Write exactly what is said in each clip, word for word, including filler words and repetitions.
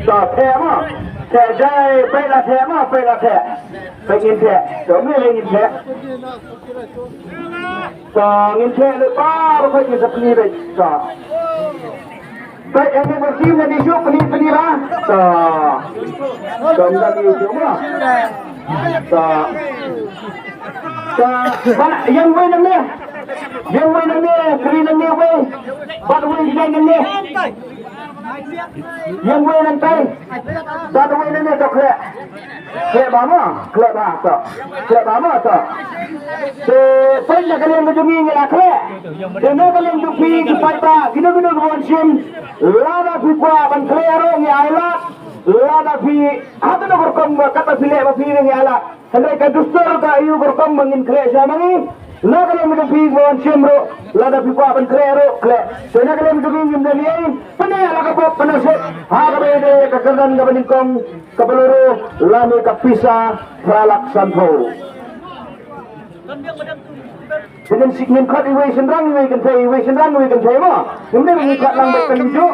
To, theh mo. Theh jai, peit la theh mo, peit la theh. Peit ngin theh. To, me lei ngin theh. To, ngin theh lypa ruh, peit ngin sa pyni beit. To. Peit, ïa ngi ba team na dei shuh, pyni, pyni ba. To. To, ym da dei shuh mo. To. To, ba la, ïeng wei nangne. Ïeng wei nangne, kri nangne wei. Bad wei jai nangne. Ïeng wei nangtai. Bad wei nangne to khleh. Khleh ba mo, khleh ba to. Khleh ba mo to. Te peit na ka liang ka jong ngi ngi la khleh. Te na ka liang jong phi ki paidbah, kino kino kiba wan shim. Lada phi kwah ban khleh ruh ngi ailad. Lada phi, hato na ka rukom ba katba phi leh ba phi ngi ailad. Hynrei ka dustur ka ayu ka rukom ba ngin khleh sha ma ngi. Na ka liang jong phi ba wan shim ruh, lada phi kwah ban khleh ruh, khleh. Te na ka liang jong ngi ngim da liei, pyneh la ka pop, pyneh shet. Ha kaba ïadei ka kyrdan kaba nyngkong, kaba la rah, lane ka pisa phra lak sanphew. Te ngin sik ngin khot iwei shynrang, iwei kynthei, iwei shynrang, iwei kynthei mo. Ngim dei ngin khot lang beit kali juh.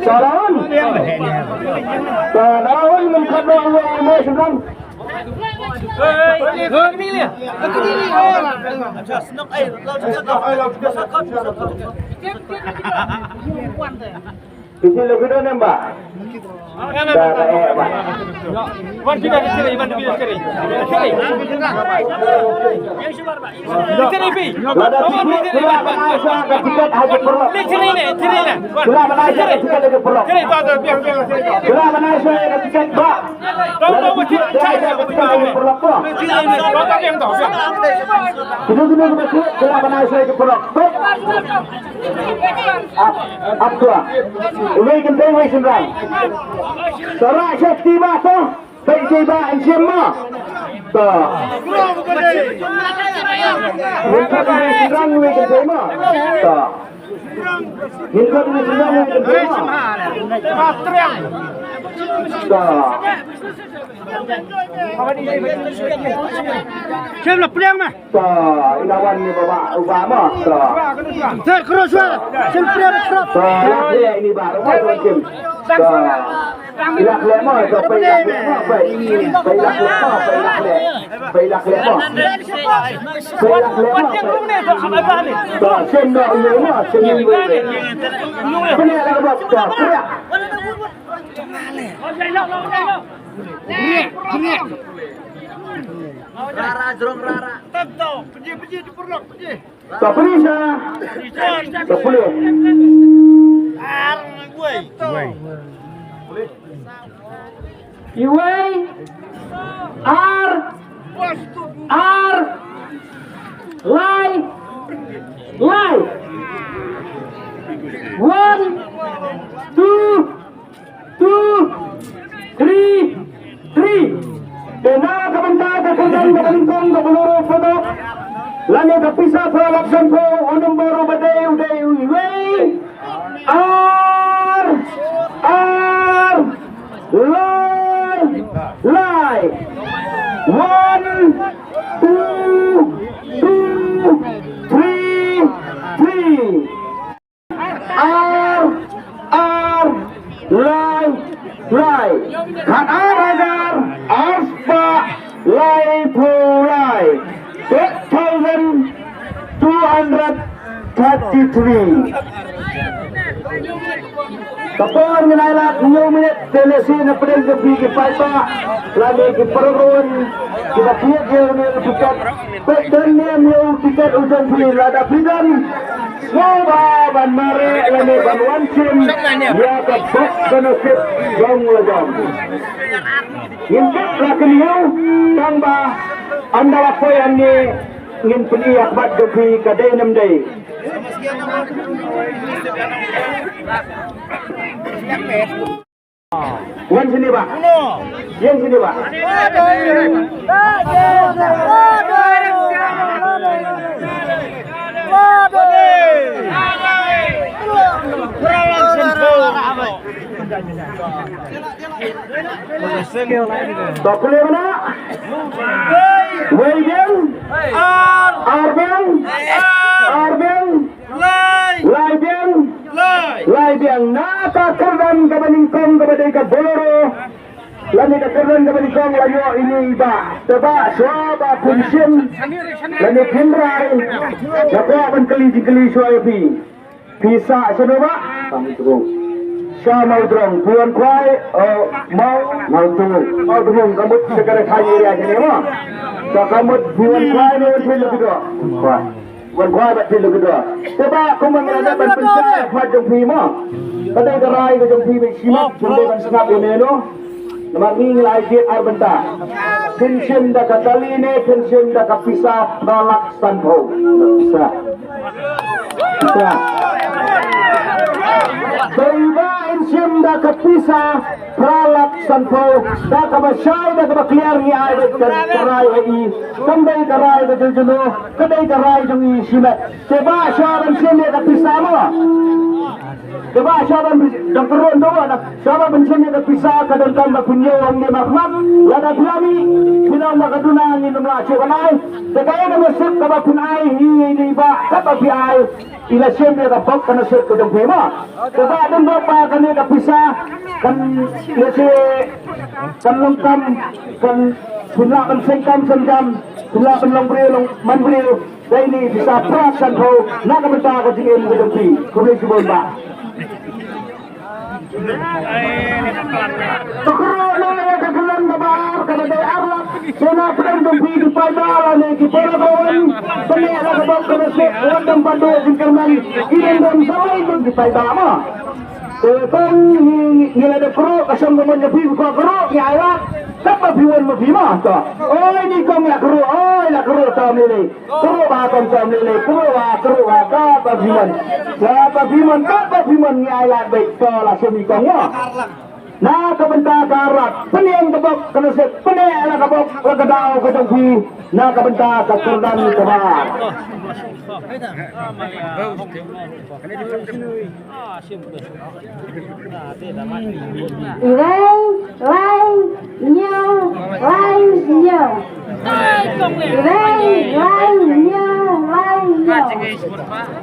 Salam. Salam, ngin khot lang iwei, iwei shynrang. Isi lo kito nembak. Dah, dah, eh, bah. Wan, kita kiri, Wan, kita kiri. Kiri. Kiri, Pi. Lada tiket, sila bana sa ka tiket haji perlok. Kiri ni, kiri ni. Sila bana sa ka tiket haji perlok. Kiri, tu, tu, biang, biang, kiri. Sila bana sa ka tiket, bah. Lada tiket, sila sa ka tiket haji perlok, bah. Kiri, kiri, kiri, kiri. Sila bana sa ka perlok. Bah. Ap, ap tua. Iwei kynthei iwei shynrang. Tara shakti ba to. Peit shi ba an shim ma. To. Ngin khot iwei shynrang iwei kynthei ma. To. Ngin khot iwei shynrang iwei kynthei ma. To. Shim la pliang ma. To, i la wan ni ba ba, u ba mo. To. Ter cross wa. Sil pre cross. To, la khleh ini ba, u ba to sim. To. I la khleh mo, to, peit la khleh mo, peit. Peit la khleh mo, peit la khleh. Peit la khleh mo. Peit la khleh mo, peit. To, sim no, ini mo, sim ini. Pyneh la ba, to, pyneh. Rara, jrong rara. Sa pynisa. Sa pule. Iwei. Ar. Ar. Lai. Lai. One. Two. Two, three, three. Te na ka bynta ka kyrdan kaba nyngkong kaba la rah photo lane ka pisa phra lak sanphew, u nombor uba dei u dei uwei. Ar, ar, lai, lai. One, two, two, three, three. Ar, ar, lai, lai. Khat ar hajar, ar spah, laiphew lai. Eight thousand two hundred thirty-three. Ka por ngin ailad hynñiew minit, te lehse na pdeng jong phi ki paidbah lane ki paralok kiba thied ïa une u tiket. Peit don ne em ïa u tiket u jong phi, lada phi don. Sngewbha ban mareh lane ban wan shim ïa ka box benefit jong la jong. Ngin tip la kynñiew tang ba ynda la poi hangne ngin pyni ïa ka bat jong phi ka dei ne ym dei. Wan shane bah. Ïeng shane bah. To pule mana? Wei biang? Ar biang? Ar biang? Lai biang? Lai biang. Na ka kyrdan kaba nyngkong kaba dei ka Bolero. Lane ka kyrdan kaba nyngkong la ïoh ine i bah. Te bah shuwa ba phin shim lane phin rai, nga kwah ban kylli jingkylli shuwa ïa phi. Phi sah shano bah? Sha Mawdrong. Phi wan khwai, oh, Maw, Mawdrong. Mawdrong ka mut sha ka Rakhine area kane mo. Sha ka mut phi wan khwai ne wan phi lukidor? Khwai. Wan khwai bad phi lukidor. Te bah kumba ngi la dep ban pynshai ïa khmat jong phi mo. Ka dei ka rai ka jong phi ba shimet, jong phi ban sngap ïa me no. Namar ngi ngi la ai jied ar bynta. Phin shim da ka kali ne phin shim da ka pisa phra lak sanphew? Pisa. Pisa. Dei ba in shim da ka pisa phra lak sanphew, da kaba shai da kaba kliar ngi ai da ka rai ha i. Kam dei ka rai ka jong juno, ka dei ka rai jong i shimet. Te bah shuwa ban shim ïa ka pisa mo. Te bah shuwa ban dang kyrun to mo, shuwa ban shim ïa ka pisa ka donkam ba phin ïoh hangne markhmat. Lada phi la mih phin ong ba ka duna ngin ym lah shuh ban ai. Te kaei ka nasib kaba phin ai hi ine i bah, kaba phi ai. I la shim ïa ka bok ka nasib ka jong phi mo. Te bah dang bok ba kane ka pisa kan lehse kan long kam, kan phin lah ban seng kam seng jam, phin lah ban long briew long man briew. Dei ine i pisa phra lak sanphew na ka bynta ka jingim ka jong phi. Khublei shibun bah. To kyrwoh noh ïa ka kyrdan kaba ar kaba dei ar lak. Te na pdeng jong phi ki paidbah lane ki para bangeit, pyneh la ka bok ka nasib, wat dang pat duh jingkyrmen, ki dang don sa lai don ki paidbah mo. Te tang ngi, ngi la dep kyrwoh, ka shong ka mon jong phi, ko kyrwoh ngi ai lad. Katba phi wan ma phi mo to. Oi ni kong la kyrwoh, oi la kyrwoh to mlei lei. Kyrwoh ba kong to mlei lei, kyrwoh ba, kyrwoh ba, katba phi mon. Katba phi mon, katba phi mon ngi ai lad beit to la shim i kong mo. Na ka bynta ka ar lak, pyneh ka bok ka nasib, pyneh la ka bok la ka daw ka jong phi, na ka bynta ka kyrdan kaba ar. Lai, lai, hynñiew, lai, hynñiew. Lai, lai, hynñiew, lai, hynñiew.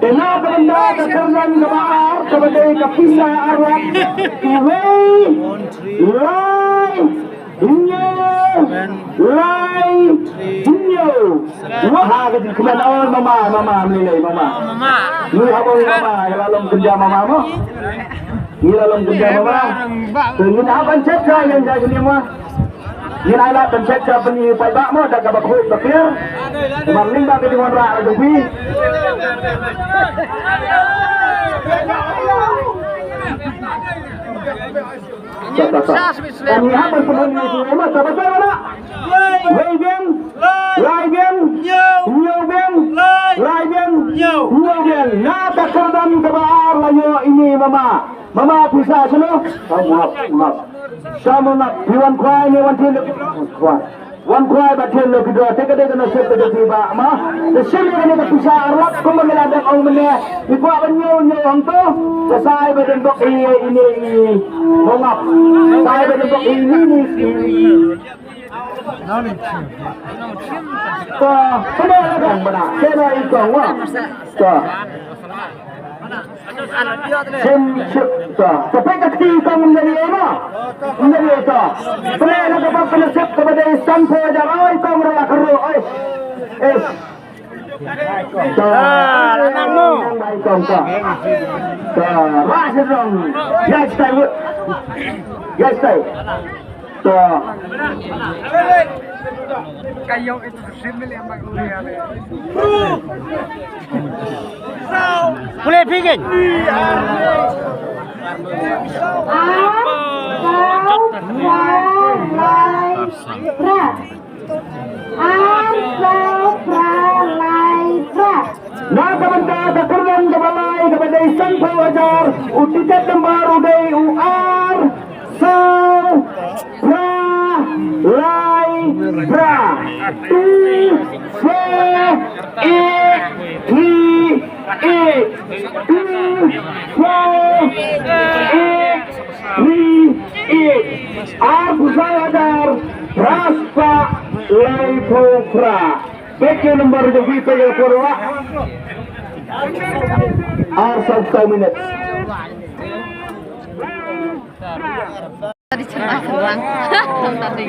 Te na ka bynta ka kyrdan kaba ar, kaba dei ka pisa ar lak. Iwei, lai, hynñiew, lai, hynñiew. Wah, ha ka jingkmen, oh, mama, mama, mlei lei, mama. Mama. Ngi hap ong mama, ngi la long kynja mama mo. Ngi la long kynja mama. Te ngin hap ban check ka ïa ka jingim mo. Ngin ai lad ban check ka ban ïa paidbah mo, da kaba khuid ba clear. Namar lyngba ka jingwanrah la jong phi. Sa, sa, sa. Kami hap ban pynhun ïa ki ma, sa ba sa ba na. Wei biang, lai biang, hynñiew biang, lai biang, hynñiew biang. Na ka kyrdan kaba ar la ïoh ine i mama. Mama phi sah shano? Mama, mama. Sha mama, phi wan khwai ne wan thied lukidor? Khwai. Wan khwai bad thied lukidor, te ka dei ka nasib ka jong phi bah ma. Te shim ïa kane ka pisa ar lak kumba ngi la dep ong mynne. Phi kwah ban ñiew, ñiew hangto. Te sa ai ba don bok ine i mawngap. Sa ai ba don bok ine i, i, i. To, pyneh la dang bana. Te na i kong wa. To. Shim, shim, to. To peit ka kti kong, ym dei ei mo. Ym dei ei to. Pyneh na ka bok ka nasib kaba dei sanphew hajar, oi kong, ruh la kyrwoh, oi. Eish. To. Ah, la nang mo. Nang bai kong to. To, rah sha jrong. Ïa stai wut. Ïa stai. To. Pule phi kein. Ar, saw, phra, lai, phra. Ar, saw, phra, lai, phra. Na ka bynta ka kyrdan kaba lai kaba dei sanphew hajar, u tiket number u dei u ar, saw, phra, lai, phra. Two, four, eight, three, eight. Two, four, eight, Three eight, arphew saw hajar phra spah laiphew phra. Bad ki number jong phi peit ïa ka por ba ar saw saw minit. Tadi cemas doang. Tadi.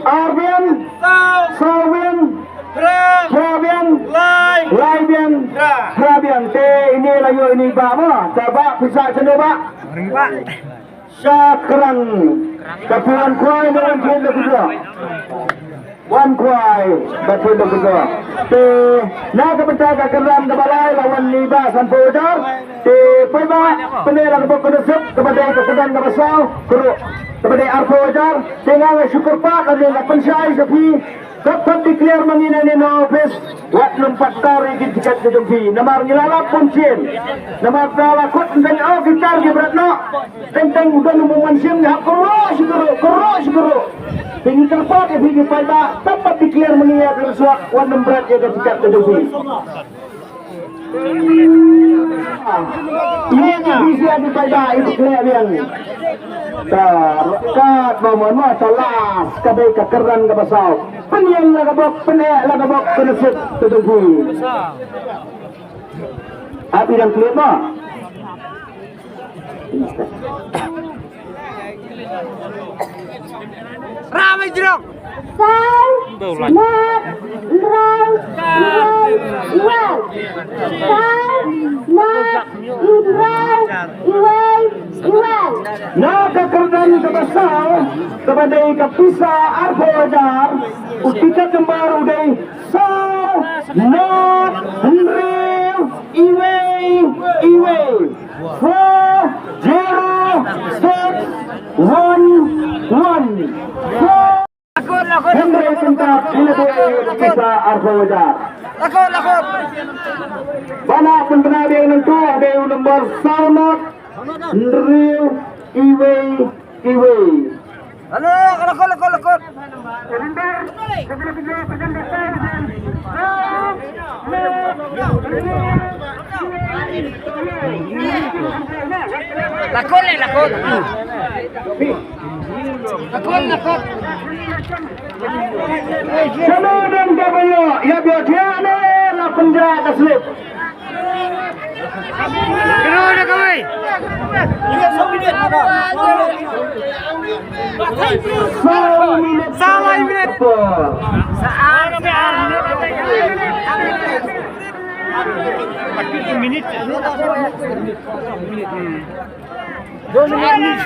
Ar biang. Saw biang. Phra biang. Lai biang. Phra biang. Te ine la ïoh ine ba mo. Te ba pisa seno ba. Sha krang. Ka phi wan khwai ne wan thied da kujor. Wan khwai da thied da kujor. Te na ka bynta ka kyrdan kaba lai la wan ïa ba sanphew hajar. Te paidbah, pyneh la ka bok ka nusip kaba dei ka kyrdan kaba saw, kyrdan kaba dei arphew hajar. Te nga nga shu kyrpad lane nga pynshai sha phi. Kat pat declare ma ngi na ne na office, wat nym pat tar ïa ki tiket ka jong phi. Namar ngi la lap bun sien. Namar da la kut nteng, oh, ki tar ki bret noh. Teng teng u don u bym wan shim, ngi hap kyrhuh shi kyrhuh, kyrhuh shi kyrhuh. Te ngi kyrpad ïa phi ki paidbah, kat pat declare ma ngi ïa ka result, wat nym bret ïa ka tiket ka jong phi. Ïa ki bishar ki paidbah, ïa ki khleh biang. Ka, ka, ba mon mo, ka last, ka dei ka kyrdan kaba saw. Pynïeng la ka bok, pyneh la ka bok, ka nusip, ka jong phi. Ap i dang klet mo. Ram jrong. Saw, nod, hynriew, iwei, iwei. Saw, nod, hynriew, iwei, iwei. Na ka kyrdan kaba saw, kaba dei ka pisa arphew hajar, u tiket number u dei saw, nod, hynriew, iwei, iwei. Four zero six one one. Four hundred kynta, pisa arphew hajar. Ba la pynbna biang nangta dei u number saw nod hynriew iwei iwei. Alo, lakot, lakot, lakot. Lakot le, lakot. Lakot, lakot. Shalom dan kabayo, ya biyo tiane la pynja ka slip. Kena dah kawai. Saw minit. Saw minit. Saat, saat. Minit. Dua minit.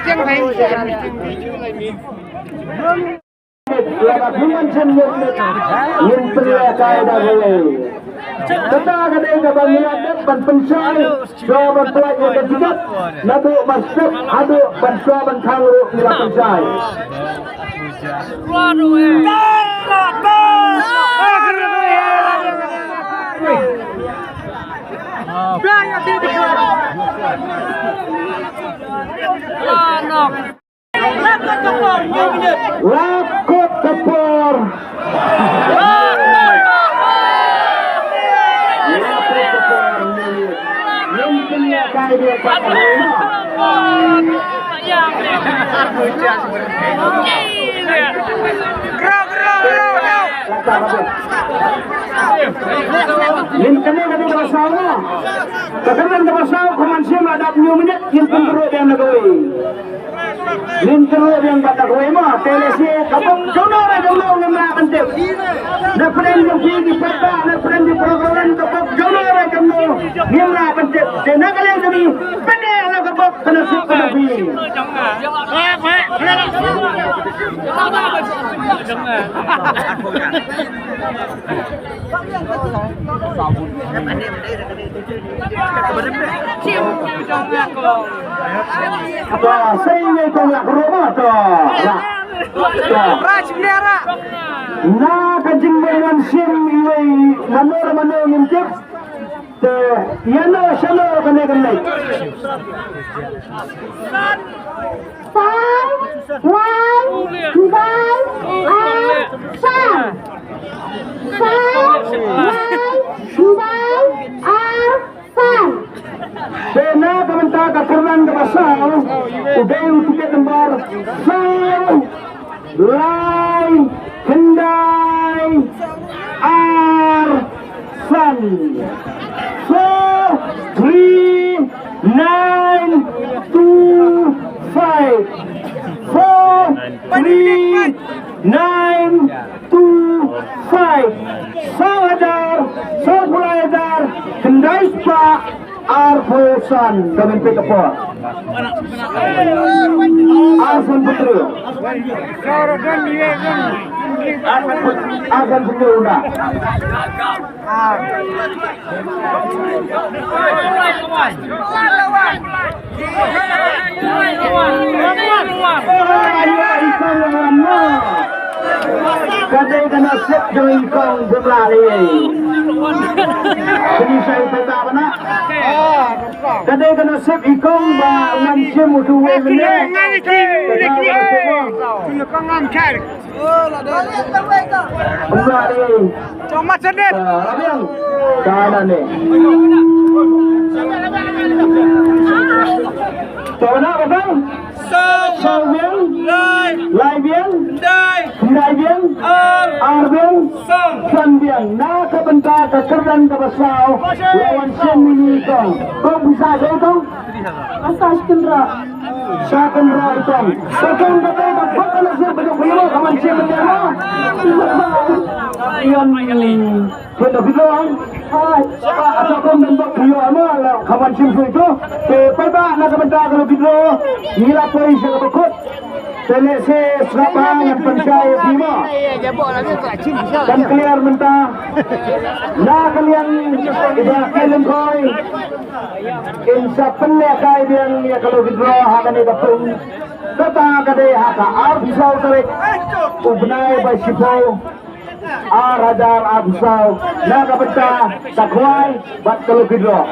Lada phi wan shem ïa u ngin pynlehkai da kawei. Kata ka dei kaba ngi la dep ban pynshai shuwa ban pynlait ïa ka tiket. Naduh ban step haduh ban shuwa ban khang ruh ngi la pynshai. La kut ka por. Ngin kane ka dei kaba saw. Ka kane kaba saw, kumne shem la dap hynñiew minit, ngin pynduh biang na kawei. Ngin kyrwoh biang bad da kawei mo, te lehse ka bok jong no re jong no ngim lah ban tip. Na pdeng jong phi ki paidbah, na pdeng ki program ka bok jong no re jong no ngim lah ban tip. Te na ka liang jong phi, pyneh la ka bok ka nasib ka jong phi. Ba sei ne kong lak roma to. Na ka jingmai wan shim iwei mano mano ngim tip. Te ïano shano kane ka leit? San, lai, khyndai, ar, san. San, lai, khyndai, ar, san. Te na ka bynta ka kyrdan kaba saw, u dei u tiket number saw, lai, khyndai, ar, san. Four three nine two five. Four three nine two five. Saw hajar, saw phew lai hajar, khyndai spah arphew san. Ka ban peit ka por. Ar san phew hynriew. Ar san phew hynriew na. Ka dei ka nasib jong i kong Bumla lei. Kini sai peta bana. Ka dei ka nasib i kong ba ngan shim utu wei mynne. Bumla lei. Chong mat sendit. Ah, abiang. Ka na ne. Ka na ba bang? Saw. Saw biang. Lai. Lai biang. Khyndai. Khyndai biang. Ar. Ar biang. San. San biang. Na ka bynta ka kyrdan kaba saw. La wan shim ïa i kong. Kong pisa ïa i kong. Pisa shi kynroh. Sa kynroh i kong. Sa kynroh i kong. Ba ka la sir ba jong phi mo ka man shim mynta mo. Ïan phi da phi long. Hai. Ba ata kong dan ba phi mo la ka man shim shu to. Te pai ba na ka bynta ka la phi do. Ngi la poi sha ka ba kut. Te lehse sngap ba ngan pynshai ïa phi mo. Kan clear mynta. Na ka liang i ba ki lynkhoi. In sa pynlehkai biang ïa ka lucky draw ha kane ka pung. Kata ka dei ha ka arphew saw tarik u bnai ba shiphew, ar hajar arphew saw, na ka bynta ka khwai bad ka lucky draw.